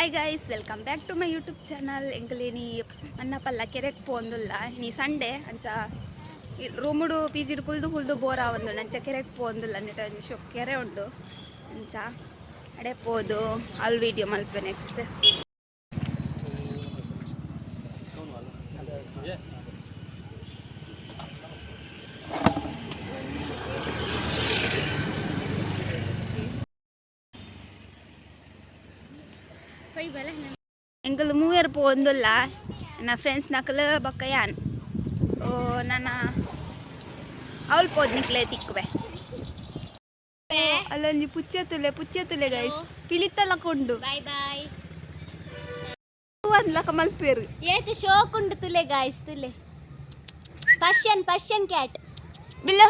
Hi guys, welcome back to my YouTube channel. ಎಂಕಲೇನಿ ಅನ್ನ ಪಲ್ಲ ಕೆರೆಕ್ ಪೋಂದುಲ್ಲ. ನೀ Sunday ಅಂಚ ರೂಮುಡು ಪಿಜಿಡ್ ಕುಲ್ದು ಕುಲ್ದು ಬೋರ್ ಆವೊಂದುಂಡು. ಅಂಚ ಕೆರೆಕ್ ಪೋಂದುಲ್ಲ. ನೆಟ ಒಂಜಿ ಶೋ ಕೆರೆ ಉಂಡು. ಅಂಚ ಅಡೆ ಪೋದು ಅಲ್ಲಿ ವೀಡಿಯೋ ಮಲ್ಪೆ ನೆಕ್ಸ್ಟ್. ಎಂಕುಲು ಮೂವೆರ್ ಪೋಂದುಲ್ಲ, ನನ್ನ ಫ್ರೆಂಡ್ಸ್ ನಕಲು ಬೊಕ್ಕ ಯಾನ್. ಓ ನನ್ನ ಅವಳು ಪೋದ್ ನಿಕ್ಲೆ ತಿಕ್ಕುವೆ. ಅಲ್ಲೊಂಜಿ ಪುಚ್ಚೆ ತುಲೆ, ಪುಚ್ಚೆ ತುಲೆ ಗೈಸ್, ಪಿಲಿತಲ ಕೊಂಡು. Bye bye. ಒಂದ್ ಲಕ ಮಲ್ಪೇರು. ಏತು ಶೋಕ್ ಉಂಡು ತುಲೆ ಗಾಯ್ಸ್, ತುಲೆ. Persian, Persian cat. ಬಿಲ್ಲ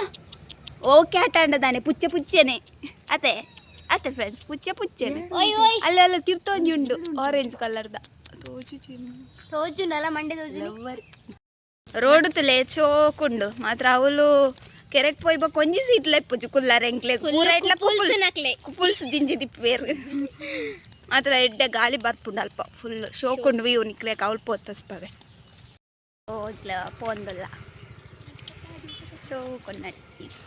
ಓ ಕ್ಯಾಟ್ ಅಂಡದಾನೆ. ಪುಚ್ಚೆ ಪುಚ್ಚೆನೆ ಅತೆ ಅತೆ ಫ್ರೆಂಡ್ಸ್, ಪುಚ್ಚೆ ಪುಚ್ಚೆನೆ. ಓಯ್ ಓಯ್. ಅಲ್ಲ ಅಲ್ಲ, ತಿರ್ತೊಂಜಿ ಉಂಡು ಆರೆಂಜ್ ಕಲರ್ದ. ತೋಜುಂಡಲ್ಲ, ಮಂಡೆ ತೋಜು. ರೋಡ್ ತುಲೆ ಚೋಕುಂಡು ಮಾತ್ರ. ಅವಳು ಕೆರೆಕ್ ಪೋಯ್ ಬೊಕ್ಕ ಒಂಜಿ ಸೀಟ್ ಲೆಪ್ಪುಜು ಕುಲ್ಲಾರ ಎಂಕ್ಲೆ. ಪೂರ ಇಟ್ಲ ಕುಪುಲ್ಸ್ ನಕ್ಲೆ. ಕುಪುಲ್ಸ್ ದಿಂಜಿ ದಿಪ್ಪೇರು ಮಾತ್ರ. ಎಡ್ಡೆ ಗಾಳಿ ಬರ್ಪುಂಡು ಅಲ್ಪ. ಫುಲ್ ಶೋಕುಂಡು ವ್ಯೂ. ನಿಕ್ಲೆ ಅವಳು ಪೋತಸ್ಪವೆ. ಓ ಇಟ್ಲ ಪೋಂದಲ್ಲ, ಶೋಕುಂಡು ಪೀಸ್.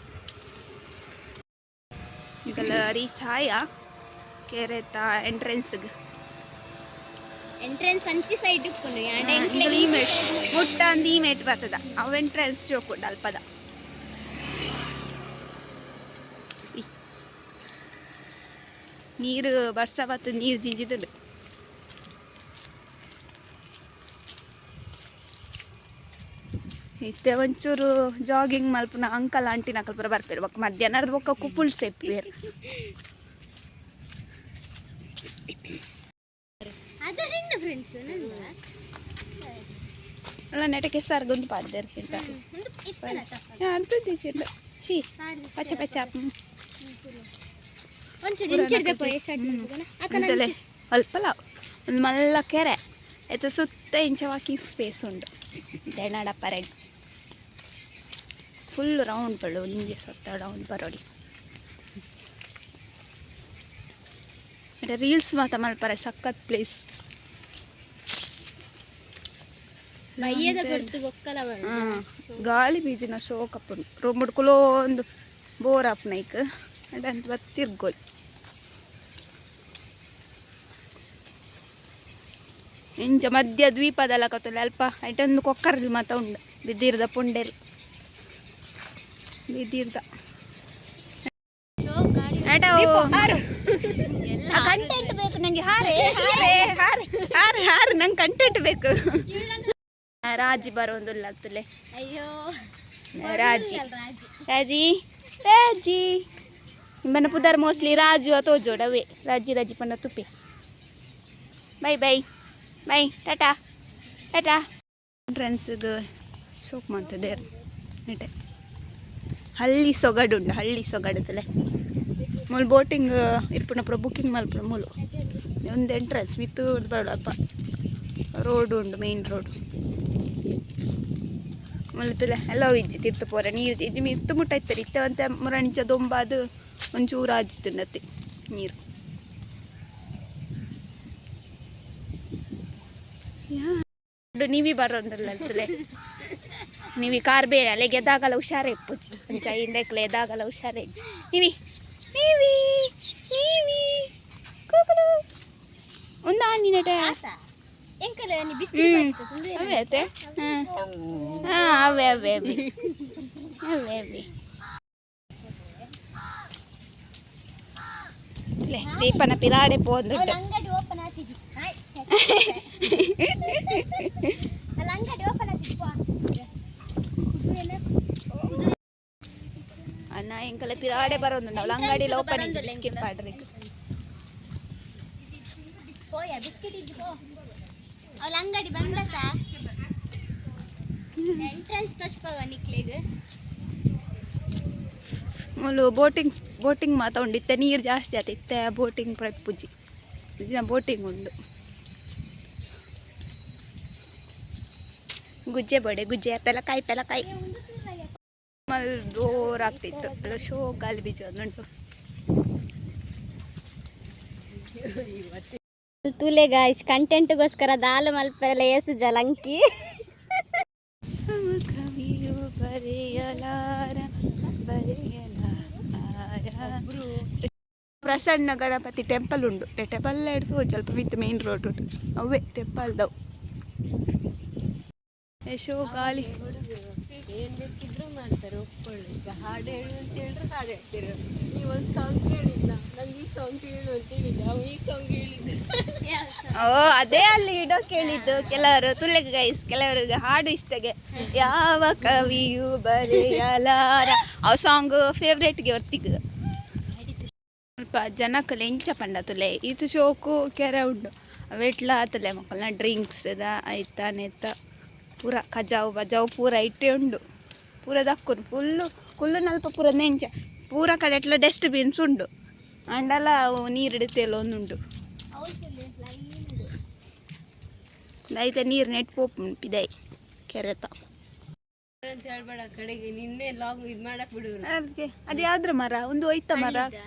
ಇದೆಲ್ಲ ರೀಚ್ ಆಯ ಕೆರೆತ ಎಂಟ್ರೆನ್ಸ್ಗೆ. ಎಂಟ್ರೆನ್ಸ್ ಅಂಚಿ ಸೈಡ್ ಉಪ್ಪುನು ಯಾಂಡ ಎಂಕ್ಲೆ. ಈ ಮೇಟ್ ಮುಟ್ಟ ಅಂದ್ ಈ ಮೇಟ್ ಬರ್ತದ. ಅವು ಎಂಟ್ರೆನ್ಸ್ ಶೋಕುಂಡು ಅಲ್ಪದ. ಈ. ನೀರು ಬರ್ಸ ಬತ್ತು, ನೀರು ಜಿಂಜಿದುಂಡು. ಇತ್ತೆ ಒಂಚೂರು ಜಾಗಿಂಗ್ ಮಲ್ಪುನ ಅಂಕಲ್ ಆಂಟಿ ನಕಲ್ ಪೂರ ಬರ್ಪೇರು. ಬೊಕ್ಕ ಮಧ್ಯಾಹ್ನದ ಬೊಕ್ಕ ಕುಪುಲ್ಸ್ ಎಪ್ಪೇರು. ಅದರಿಂದ ಫ್ರೆಂಡ್ಸ್ ನನ್ನ. ಅಲ್ಲ, ನೆಟಕ್ಕೆ ಸರ್ಗೊಂದು ಪಾಡ್ದೇರ್ ಕಿಂತ ಅಂತ ಚೀಚಿಲ್ಲ ಚೀ ಪಚ್ಚ ಪಚ್ಚ. ಒಂಚೂರು ಇಂಚಿಡ್ದೆ ಪೋಯೆ ಸ್ಟಾರ್ಟ್ ಮಾಡ್ಬೋದನ ಅಕ್ಕ? ಅಂತಲೇ ಅಲ್ಪಲ ಒಂದು ಮಲ್ಲ ಕೆರೆ. ಐತ ಸುತ್ತ ಇಂಚ ವಾಕಿಂಗ್ ಸ್ಪೇಸ್ ಉಂಡು. ದೇನಾಡ ಪರೆಗ್ ಫುಲ್ ರೌಂಡ್ ಬಳ್ಳು, ಒಂಜಿ ಸುತ್ತ ರೌಂಡ್ ಬರೋಡಿ. ಮತ್ತೆ ರೀಲ್ಸ್ ಮಾತ ಮಲ್ಪರೆ ಸಖತ್ ಪ್ಲೇಸ್. ಬಯ್ಯದ ಕೊಡ್ತು ಬೊಕ್ಕಲ. ಗಾಳಿ ಬೀಜಿನ ಶೋಕ್ ಅಪ್ಪುಂಡು. ರೂಮುಡ್ ಕುಲೋಂದು ಬೋರ್ ಆಪುನೈಕ್ ಅಂಡ್ ಅಂತ ತಿರ್ಗೋಲ್. ಇಂಚ ಮಧ್ಯ ದ್ವೀಪದಲ್ಲ ಕತ್ತಲೆ ಅಲ್ಪ ಐಟೊಂದು ಕೊಕ್ಕರ್ಲಿ ಮಾತ ಉಂಡು. ಬಿದಿರ್ದ ಪುಂಡೆಲ್ ಬಿದಿರ್ದ. ಕಂಟೆಂಟ್ ಬೇಕು ನಂಗೆ. ಹಾರೆ ಹಾರೆ ಹಾರೆ ಹಾರೆ ಹಾರೆ, ನಂಗೆ ಕಂಟೆಂಟ್ ಬೇಕು. ರಾಜಿ ಬರೋಂದುಲ್ಲ ತುಲೆ. ಅಯ್ಯೋ. ರಾಜಿ. ರಾಜಿ. ರಾಜಿ ರಾಜಿ ನಿಮ್ಮನ್ನ ಪುದರ್ ಮೋಸ್ಟ್ಲಿ ರಾಜು ಅಥವಾ ಜೋಡವೇ. ರಾಜಿ ರಾಜಿ ಪಂಡ ತುಪ್ಪಿ. Bye bye bye, tata tata. ಎಂಟ್ರೆನ್ಸ್ಗೆ ಶೋಕ್ ಮಾಡ್ತದೆ ನೆಟೆ. ಹಳ್ಳಿ ಸೊಗಡು ಉಂಡು, ಹಳ್ಳಿ ಸೊಗಡು ತಲೆ. ಮೂಲು ಬೋಟಿಂಗ್ ಇಪ್ಪುನ ಪೂರ ಬುಕ್ಕಿಂಗ್ ಮಲ್ಪುನ ಮೂಲು. ಒಂದು ಎಂಟ್ರೆನ್ಸ್ ಮಿತ್ತು ಬರೋಡು. ಅಲ್ಪ ರೋಡ್ ಉಂಡು, ಮೇನ್ ರೋಡ್. ಮೂಲು ತುಲೆ ಎಲ್ಲ ಇಜ್ಜಿ ತಿರ್ತು ಪೋರ. ನೀರು ಇಜ್ಜಿ, ಮಿತ್ತು ಮುಟ್ಟ ಇತ್ತರಿ. ಇತ್ತೆ ಒಂತೆ ಮುರಣಿಚ ದೊಂಬಾದು ಒಂಚೂರು ಆಜಿತ್ತುಂಡತ್ತೆ ನೀರು. ನೀವಿ ಬರೋಂದ್ರಲ್ಲ ತುಲೆ. ನೀವಿ ಕಾರ್ ಬೇರೆ ಅಲ್ಲಿಗೆ ಎದ್ದಾಗಲ್ಲ, ಹುಷಾರೇ ಇಪ್ಪುಜಿ. ಅಂಚ ಹಿಂದೆಕ್ಲೆ ಎದ್ದಾಗಲ್ಲ, ಹುಷಾರೇ ಇಜ್ಜಿ. ನೀವಿ ನೀವಿ ನೀವಿ ಕೂಕುಲು ಒಂದ ನಿನಟ. ಎಂಕಲ ನೀ ಬಿಸ್ಕೆಟ್. ಅವೇ ಅತ್ತೆ. ಹಾಂ ಹಾಂ, ಅವೇ ಅವೇ ಅವೇ ಅವೇ ಅವೇ. ಲೇ ದೀಪನ ಪಿರಾಡೆ ಪೋಂದುಂಡು. ಅಂಗಡಿ ಓಪನ್ ಆತಿದಿ. ಅಲ್ಲ, ಅಂಗಡಿ ಓಪನ್ ಆತಿದಿ ಪೋ. ಅಣ್ಣ, ಎಂಕಲ ಪಿರಾಡೆ ಬರೋದುಂಡು. ಅವಳ ಅಂಗಡಿಲಿ ಓಪನ್ ಇತ್ತು, ಬಿಸ್ಕೆಟ್ ಪಾಡ್ರಿ. ಪೋಯ, ಬಿಸ್ಕೆಟ್ ಇದ್ದು ಪೋ. ಅವಳ ಅಂಗಡಿ ಬಂದತ. ಎಂಟ್ರೆನ್ಸ್ ತೋಚ್ಪವ ನಿಕ್ಲೆಗ್. ಮೂಲು ಬೋಟಿಂಗ್ ಬೋಟಿಂಗ್ ಮಾತ ಉಂಡು. ಇತ್ತೆ ನೀರು ಜಾಸ್ತಿ ಆತ, ಇತ್ತೆ ಬೋಟಿಂಗ್ ಪೂಜಿ ದಿನ ಬೋಟಿಂಗ್ ಉಂಡು. ಗುಜ್ಜೆ ಬೋಡೆ, ಗುಜ್ಜೆ ಪೆಲಕಾಯಿ ಪೆಲಕಾಯಿ ಮಲ್ ಜೋರ್ ಆಗ್ತಿತ್ತು ಅಲ್ಲ. ಶೋ ಗಾಳಿ ಬೀಜ ಉಂಟು. ತೂಲೆ ಗಾಯ್ಸ್, ಕಂಟೆಂಟ್ಗೋಸ್ಕರ ದಾಲ್ ಮಲ್ಪೆಲ್ಲ ಏಸು ಜಲಂಕಿ. ಕವಿಯು ಬರೆಯಲಾರ ಬರೆಯಲಾರ. ಪ್ರಸನ್ನ ಗಣಪತಿ ಟೆಂಪಲ್ ಉಂಡು. ಟೆಂಪಲ್ ಹಿಡ್ದು ಸ್ವಲ್ಪ ವಿತ್ ಮೇನ್ ರೋಡ್ ಉಂಟು. ಅವೇ ಟೆಂಪಲ್ದವು. ಎಷ್ಟೋ ಗಾಳಿ. ಏನ್ ಬೇಕಿದ್ರು ಮಾಡ್ತಾರೆ, ಒಪ್ಕೊಳ್ಳಿ. ಈಗ ಹಾಡು ಹೇಳು ಅಂತ ಹೇಳಿದ್ರೆ ಹಾಡು ಹೇಳ್ತೀರ. ನೀವು ಒಂದು ಸಾಂಗ್ ಕೇಳಿದ್ನ? ನಂಗೆ ಈ ಸಾಂಗ್ ಹೇಳು ಅಂತ ಹೇಳಿದ್ದೆ, ಅವ ಈ ಸಾಂಗ್ ಹೇಳಿದ್ದೆ. ಓ, ಅದೇ ಅಲ್ಲಿ ಇಡೋ ಕೇಳಿದ್ದು. ಕೆಲವರು ತುಲೆ ಗೈಸ್, ಕೆಲವರಿಗೆ ಹಾಡು ಇಷ್ಟಗೆ. ಯಾವ ಕವಿಯು ಬರೆಯಲಾರ, ಆ ಸಾಂಗ್ ಫೇವ್ರೇಟ್ಗೆ ಹೊರ್ತಿಗ್. ಸ್ವಲ್ಪ ಜನಕ್ಕಲ್ಲ ಎಂಚ ಪಂಡ ತುಲೆ, ಇದು ಶೋಕು ಕೆರೆ ಉಂಡು. ಅವೆಟ್ಲ ಆತಲೆ ಮಕ್ಕಳನ್ನ ಡ್ರಿಂಕ್ಸ್ ಅದ ಐತ ನೆತ್ತ ಪೂರ ಕಜಾವು ಬಜಾವು ಪೂರ ಇಟ್ಟೆ ಉಂಡು. ಪೂರ ದಕ್ಕುನು ಫುಲ್ಲು ಕುಲ್ಲು ನಲ್ಪ ಪೂರ ನೆಂಚ ಪೂರ ಕಡೆ ಎಟ್ಲ ಡಸ್ಟ್ ಬಿನ್ಸ್ ಉಂಡು. ಅಂಡಲ ಅವು ನೀರು ಹಿಡಿತೆಲ್ಲ ಒಂದುಂಡು. ಐತೆ ನೀರು ನೆಟ್ ಪೋಪು ಪಿದೈ ಕೆರೆತ. ಅಂತ ಹೇಳ್ಬೇಡ, ಕಡೆಗೆ ನಿನ್ನೆ ಲಾಗ್ ಇದು ಮಾಡಕ್ ಬಿಡುವರು. ಅದಕ್ಕೆ ಅದು ಯಾವ್ದ್ರ ಮರ? ಒಂದು ಒಯ್ತ ಮರ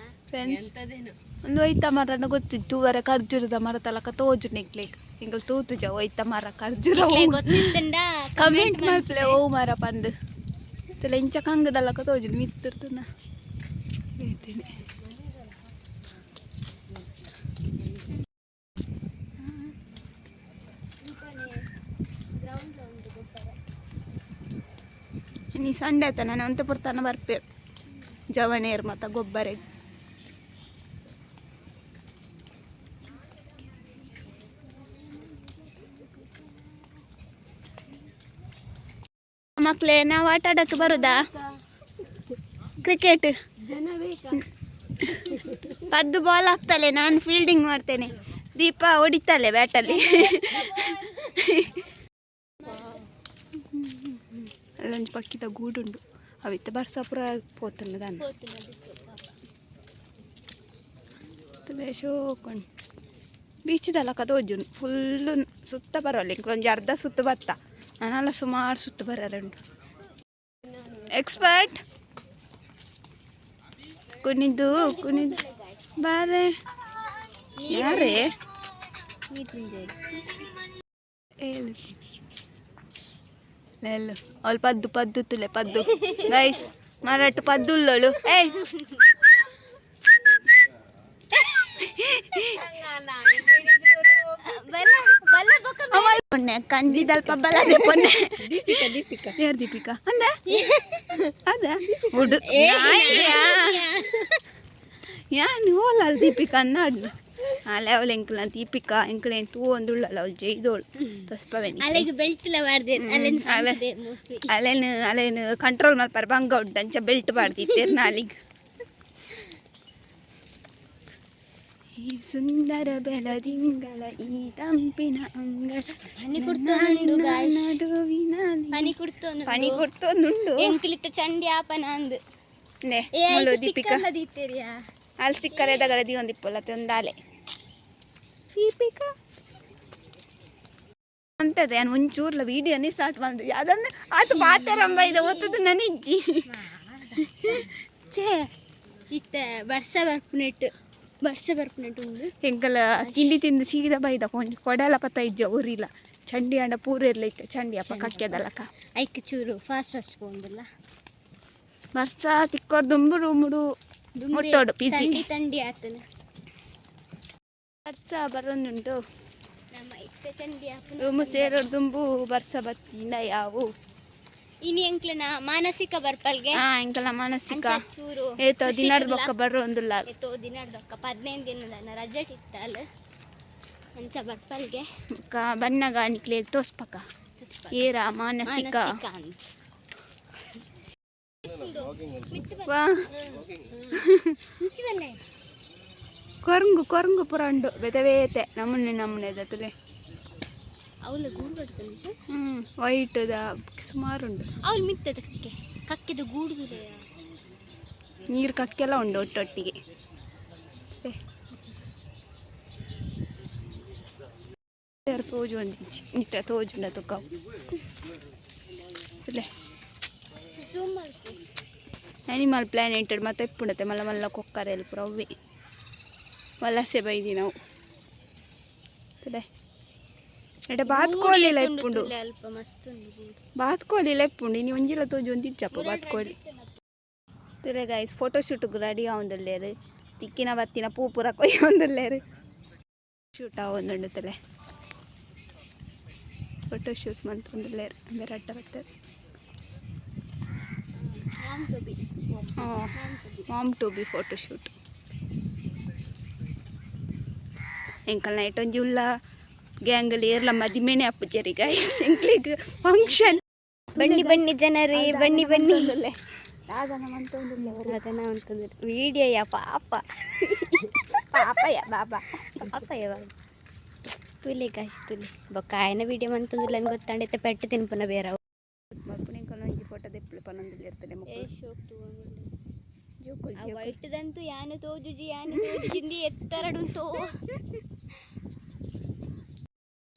ಫ್ರೆಂಡ್ಸ್. ಎಂತದೇನು. ಒಂದು ಒಯ್ತ ಮರನ ಗೊತ್ತಿತ್ತು ವರ, ಖರ್ಜೂರದ ಮರ ತಲಕ ತೋಜು ನೆಕ್ಲೇಕ್. ಎಂಕಲ್ ತೂತುಜ ಒಯ್ತ ಮರ ಖರ್ಜೂರ. ಗೊತ್ತಿತ್ತಂಡ. ಕಮೆಂಟ್ ಮಲ್ಪಲೆ ಓ ಮರ ಪಂದ್. ತಲೆ ಇಂಚ ಕಂಗದಲ್ಲಕ ತೋಜು ಮಿತ್ತಿರ್ತುನ ಹೇಳ್ತೀನಿ. ನೀ ಸಂಡೆ ಆತ ನಾನು ಅಂತ ಪುರ್ತಾನ ಬರ್ಪೇರು ಜವನೇರ್ ಮತ್ತ ಗೊಬ್ಬರ. ಮಕ್ಳೇ, ನಾವು ಆಟ ಆಡಕ್ಕೆ ಬರುದಾ? ಕ್ರಿಕೆಟ್. ಜನ ಬೇಕಾ? ಪದ್ದು ಬಾಲ್ ಹಾಕ್ತಾಳೆ, ನಾನು ಫೀಲ್ಡಿಂಗ್ ಮಾಡ್ತೇನೆ. ದೀಪ ಹೊಡಿತಾಳೆ ಬ್ಯಾಟಲ್ಲಿ. ಅಲ್ಲೊಂದು ಪಕ್ಕಿದ ಗೂಡುಂಡು. ಅವಿತ್ತ ಬರ್ಸಾಪುರ ಪೋತನ್ನ ದಾನ ಶೋಕೊಂಡು ಬೀಚದಲ್ಲ ಕದೋಜುನ್ ಫುಲ್ಲು ಸುತ್ತ ಬರೋಲ್ಲ. ಇಂಕೊಂಜಿ ಅರ್ಧ ಸುತ್ತ ಬತ್ತ ನಾನೆಲ್ಲ ಸುಮಾರು ಸುತ್ತ ಬರಾರುಂಟು. ಎಕ್ಸ್ಪರ್ಟ್ ಕುಣಿದು ಕುಣಿದು ಬಾರೆ. ಯಾರೇ ಹೇಳು ಲೆಲ್ಲು ಅವಳು ಪದ್ದು ಪದ್ದು ತುಲೆ ಪದ್ದು ಗೈಸ್. ಮರಟ್ಟು ಪದ್ದುಲ್ಲೋಳು. ಏಯ್. ಬಲ ಬಲ ಬೊಕ್ಕ. ಪೊನ್ನೆ ಕಂದಿದಲ್ಪ ಬಲದೆ ಪೊನ್ನೆ. ದೀಪಿಕಾ, ದೀಪಿಕಾ. ಯಾರು ದೀಪಿಕಾ ಅಂದ? ಅದ ಹುಡು ಯಾನ್ ಓಲಲ್ ದೀಪಿಕಾ ಅನ್ನಾಡ್ಲು. ಅಲ್ಲ, ಅವಳು ಎಂಕಲ ದೀಪಿಕಾ ಎಂಕಲೇನು ತೂ ಒಂದುಳ್ಳಲ್ಲ. ಅವಳು ಜೈದೋಳು ತಸ್ಪವೇನಿ. ಅಲ್ಲಿಗೆ ಬೆಲ್ಟ್ ಮಾಡ್ದೆ. ಅಲೆ. ಮೋಸ್ಟ್ಲಿ. ಅಲೇನು ಅಲೇನು ಕಂಟ್ರೋಲ್ ಮಲ್ಪರ ಬಂಗ ಉಂಟು. ಅಂಚ ಬೆಲ್ಟ್ ಬಾರ್ದಿತ್ತೇರ್ ನಾಲಿಗ್. ಈ ಸುಂದರ ಬೆಳದಿಂಗಳ ಈ ತಂಪಿನ ಅಂಗಳ ಪನಿ ಕುಡ್ತೊಂದುಂಡು guys. ನಡುವಿನಲ್ಲಿ. ಪನಿ ಕುಡ್ತೊಂದುಂಡು. ಪನಿ ಕೊಡ್ತೊಂದುಂಡು. ಎಂಕ್ಲಿತ್ತ ಚಂಡಿ ಆಪನ ಅಂದು. ನೆ, ಏ. ಮುಲು ದೀಪಿಕಾ. ದೀತೆರಿಯಾ. ಅಲ್ಲಿ ಸಿಕ್ಕರೆ ದಗಲ ದಿವೊಂದಿಪ್ಪುಲ್ಲ ಒಂದಾಲೆ ದೀಪಿಕಾ ಅಂತದೆ. ನಾನು ಒಂಚೂರ್ಲ ವೀಡಿಯೋನೇ ಸ್ಟಾರ್ಟ್ ಮಾಡಿದೆ. ಅದನ್ನು ಆತು ಪಾತೆರಂಬ ಇದು ಒತ್ತದು ನನಜ್ಜಿ ಛೇ. ಇತ್ತ ವರ್ಷ ಬರ್ಪುನೆಟ್, ವರ್ಷ ಬರ್ಪುನೆಟ್ ಉಂಡು. ಎಂಕಲ ತಿಂಡಿ ತಿಂದು ಸೀದಾ ಬೈದ. ಕೊಂಚ ಕೊಡಲ ಪತ್ತ ಇಜ್ಜ ಊರಿಲ್ಲ. ಚಂಡಿ ಅಂಡ ಪೂರ ಇರ್ಲ ಇತ್ತು ಚಂಡಿ ಅಪ್ಪ ಕಕ್ಕೆದಲಕ. ಐಕ್ ಚೂರು ಫಾಸ್ಟ್ ಫಾಸ್ಟ್ ಪೋಂದಿಲ್ಲ. ಬರ್ಸ ತಿಕ್ಕೋರ್ ದುಂಬು ರೂಮುಡು ಮುಟ್ಟೋಡು ಪಿಜಿ. ತಂಡಿ ತಂಡಿ ಆತನ. ಬರ್ಸ ಬರೋದುಂಟು. ನಮ್ಮ ಇತ್ತ ಚಂಡಿ ಆಪನ. ರೂಮು ಸೇರೋಡು ದುಂಬು ಬರ್ಸ ಬತ್ತಿಂದ ಯಾವು. ಇನಿ ಎಂಕ್ಲೆನ ಮಾನಸಿಕ ಬರ್ಪಲ್ಗೆ. ಹಾ, ಎಂಕಲ ಮಾನಸಿಕ. ಅಂಚ ಚೂರು. ಏತೋ ದಿನದ ಬೊಕ್ಕ ಬರೋಂದುಲ್ಲ. ಏತೋ ದಿನದ 15 ದಿನದ ರಜೆ ಇತ್ತಲ್ಲ, ಅಂಚ ಬರ್ಪಲ್ಗೆ. ಬೊಕ್ಕ ಬನ್ನಗ ನಿಕ್ಲೆ ತೋಸ್ಪಕ ಏರ ಮಾನಸಿಕ. ಮಾನಸಿಕ ಅಂತ. ಮಿತ್ತು. ವಾ. ಮುಂಚೆ ಬನ್ನೆ. ಕೊರಂಗು ಕೊರಂಗು ಪೂರ ಉಂಡು ಬೇತೆ ಬೇತೆ ನಮೂನೆ ನಮೂನೆ ದತ್ತಲೆ. ಅವಳು ಗೂಡು ಕಟ್ತಾನೆ. ಹ್ಮ್, ವೈಟ್ the ಸುಮಾರು ಉಂಡು. ಅವಳು ಮಿತ್ತದ ಕಕ್ಕೆ ಕಕ್ಕೆದು ಗೂಡು. ನೀರು ಕಕ್ಕೆಲ್ಲ ಉಂಡು ಒಟ್ಟೊಟ್ಟಿಗೆ. ತೋಜು ಒಂದಿಂಚಿ ನಿಟ್ಟ ತೋಜುಂಡ ತುಕ್ಕ ಇಲ್ಲೇ. ಝೂಮ್ ಮಾಡ್ಕೊ. ಅನಿಮಲ್ ಪ್ಲಾನೆಟ್ ಮತ್ತೆ ಇಪ್ಪುಂಡತೆ ಮಲ್ಲ ಮಲ್ಲ ಕೊಕ್ಕರೆ ಪೂರ ಅವ್ವೆ. ವಲಸೆ ಬೈದಿ ನಾವು. ತುಲೆ ಎಡ ಬಾತ್ಕೋಳಿಲ ಇಪ್ಪುಂಡು. ಅಲ್ಪ ಮಸ್ತ್ ಉಂಡು ಗೂಡು. ಬಾತ್ಕೋಳಿಲ ಇಪ್ಪುಂಡು. ಇನಿ ಒಂಜಿಲ ತೋಜೊಂದು ಇಜ್ಜಪ್ಪ ಬಾತ್ಕೋಳಿ. ತುಲೆ ಗೈಸ್, ಫೋಟೋ ಶೂಟ್ಗೆ ರೆಡಿ ಆವೊಂದುಲ್ಲೆರ್. ತಿಕ್ಕಿನ ಬತ್ತಿನ ಪೂ ಪೂರ ಕೊಯ್ಯೊಂದುಲ್ಲೆರ್. ಶೂಟ್ ಆವೊಂದುಂಡು ತಲೆ. ಫೋಟೋ ಶೂಟ್ ಮಂತೊಂದುಲ್ಲೆರ್ ಅಂಬೆರ್ ಅಡ್ಡ ಬತ್ತರ್. Mom to be. Mom to be photo shoot. ಎಂಕಲ್ನ night ಒಂಜಿ ಉಲ್ಲ ಗ್ಯಾಂಗಲ್ ಏರ್ಲ ಮದಿಮೆನೆ ಅಪ್ಪುಜೆರ್ ಗೈಸ್. ಎಂಕ್ಲೆಗ್ ಫಂಕ್ಷನ್. ಬನ್ನಿ ಬನ್ನಿ ಜನರೇ, ಬನ್ನಿ ಬನ್ನಿ. ದಾದನ ಮಂತೊಂದುಲ್ಲೆ. ಅದನ್ನ ಅಂತಂದ್ರೆ ವಿಡಿಯೋಯ ಪಾಪ. ಪಾಪಯ್ಯ ಬಾಬಾ. ಪಾಪ ಯಾವಾಗ ತುಲೆ ಗಾಯ್ಸ್, ತುಲೆ. ಬೊಕ್ಕ ಆಯನ ವಿಡಿಯೋ ಮಂತೊಂದುಲ್ಲ ಗೊತ್ತಾಂಡೈತೆ. ಪೆಟ್ಟು ತಿನ್ಪುನ ಬೇರೆ. ಮಲ್ಪುನ ಎಂಕಲ್ನ ಒಂಜಿ ಫೋಟೋ ದೆಪ್ಪುಲೆ ಪನೊಂದುಲ್ಲೆರ್ತಲೆ ಮೊಕುಲು ಜೋಕುಲು ಜೋಕುಲು. ವೈಟ್ದಂತೂ ಯಾನು ತೋಜುಜಿ, ಯಾನು ತೋಜುಜಿಂದಿ ಎತ್ತರಡುಂಟೋ.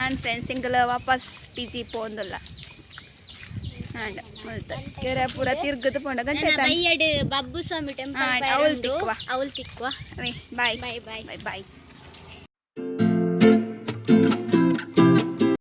ನಾನು ಫ್ರೆಂಡ್ಸ್, ಎಂಕಲ್ ವಾಪಸ್ ಪಿ ಜಿ ಪೋಂದುಲ್ಲ. ಆಂಡ ಮುಲ್ತ ಕೆರೆ ಪೂರ ತಿರ್ಗದ ಪೋಂಡ ಗಂಟೆ. ಬೈಯಡ್ ಬಬ್ಬು ಸ್ವಾಮಿ ಟೆಂಪಲ್. ಅವ್ಲು ತಿಕ್ಕುವ. ಅವಳು ತಿಕ್ಕುವ. Bye. Bye bye. Bye boy.